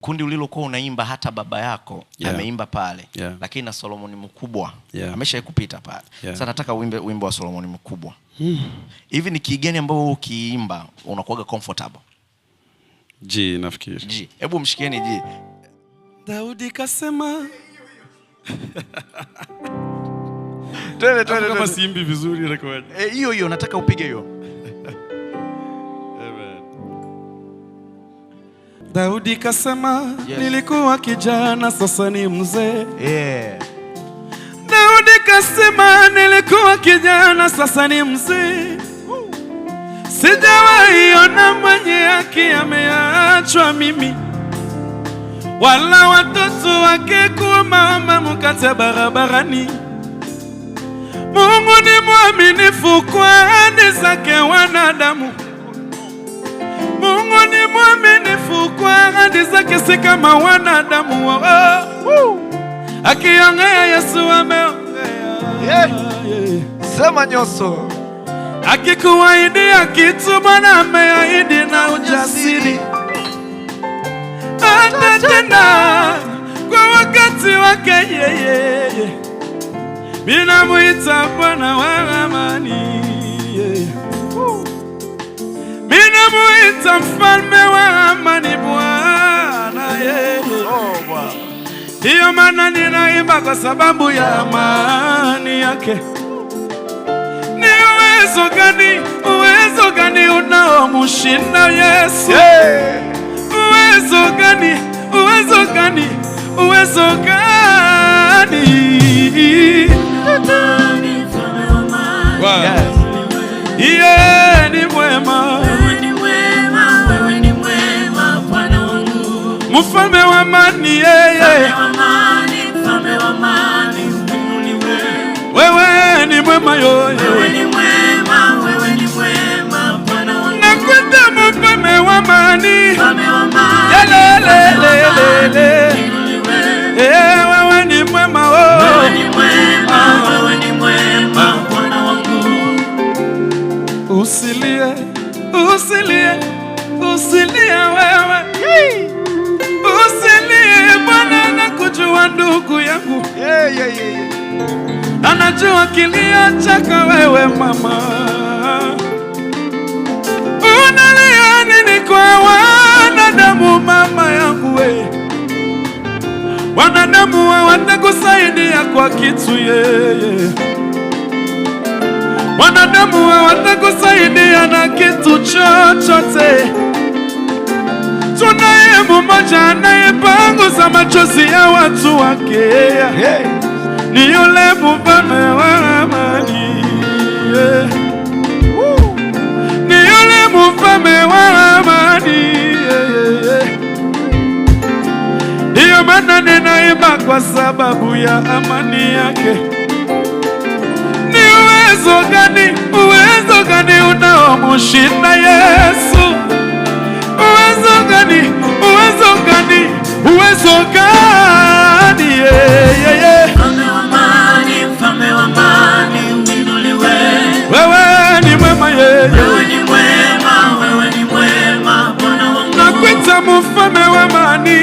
Kundi ulilokuwa unaimba hata baba yako ameimba pale, lakini na Solomoni Mkubwa ameshawahi kupita pale. Sasa nataka uimbe wimbo wa Solomoni Mkubwa. Hivi ni key gani ambao ukiimba unakuwaga comfortable? G, nafikiri. G. Hebu mshikieni G. Daudi kasema. Twende, twende, Kama twende. siimbi vizuri inakuwaje? Eh, hiyo hiyo nataka upige hiyo. Amen. Daudi kasema, nilikuwa kijana, sasa ni mzee. Daudi kasema, nilikuwa kijana, sasa ni mzee. Sijawahi ona mwenye haki ameachwa mimi, wala watoto wake kuombaomba mkate barabarani. Mungu ni mwaminifu kwa ahadi zake wanadamu. Mungu ni mwaminifu kwa ahadi zake, si kama wanadamu. Oh. Akiongea Yesu ameongea. Yeah. Sema nyoso. Akikuahidia kitu, Bwana ameahidi na ujasiri, atatenda kwa wakati wake yeye. Mimi namuita Bwana wa amani, yeah. Mimi namuita mfalme wa amani, Bwana, yeah. Oh, Bwana. Ndiyo maana ninaimba kwa sababu ya amani yake. Ni uwezo gani unaomshinda Yesu? Uwezo gani, uwezo gani, uwezo gani? Wow. Yeye ni mwema, Wewe ni mwema, wewe ni mwema, Bwana wangu. Mfalme wa amani yeye. Mfalme wa amani, mfalme wa amani, uinuliwe. Wewe ni mwema yoyo. Wewe ni mwema, wewe ni mwema, Bwana wangu. Nakuita mfalme wa amani. Mfalme wa amani, Yelelelelele. uinuliwe. Eh, wewe ni mwema oh. Wewe ni mwema, wewe ni mwema, Bwana wangu. Usilie, usilie, usilie wewe. Usilie, Bwana anakujua ndugu yangu. Anajua kilio chako wewe mama. Unalia nini kwa wanadamu, mama yangu we? Wanadamu hawatakusaidia kwa kitu yeye. Wanadamu hawatakusaidia na kitu chochote. Tunaye mmoja anayepanguza machozi ya watu wake. Ni yule mfalme wa amani. Yeah. Ni yule mfalme wa amani. Yeah. Ndiyo maana ninaimba kwa sababu ya amani yake. Ni uwezo gani unaomshinda Yesu? Uwezo gani, uwezo gani, uwezo gani? Yeah. Mfalme wa amani, mfalme wa amani, uinuliwe. Wewe ni mwema yeye. Wewe ni mwema, wewe ni mwema, Bwana wangu. Nakuita mfalme wa amani.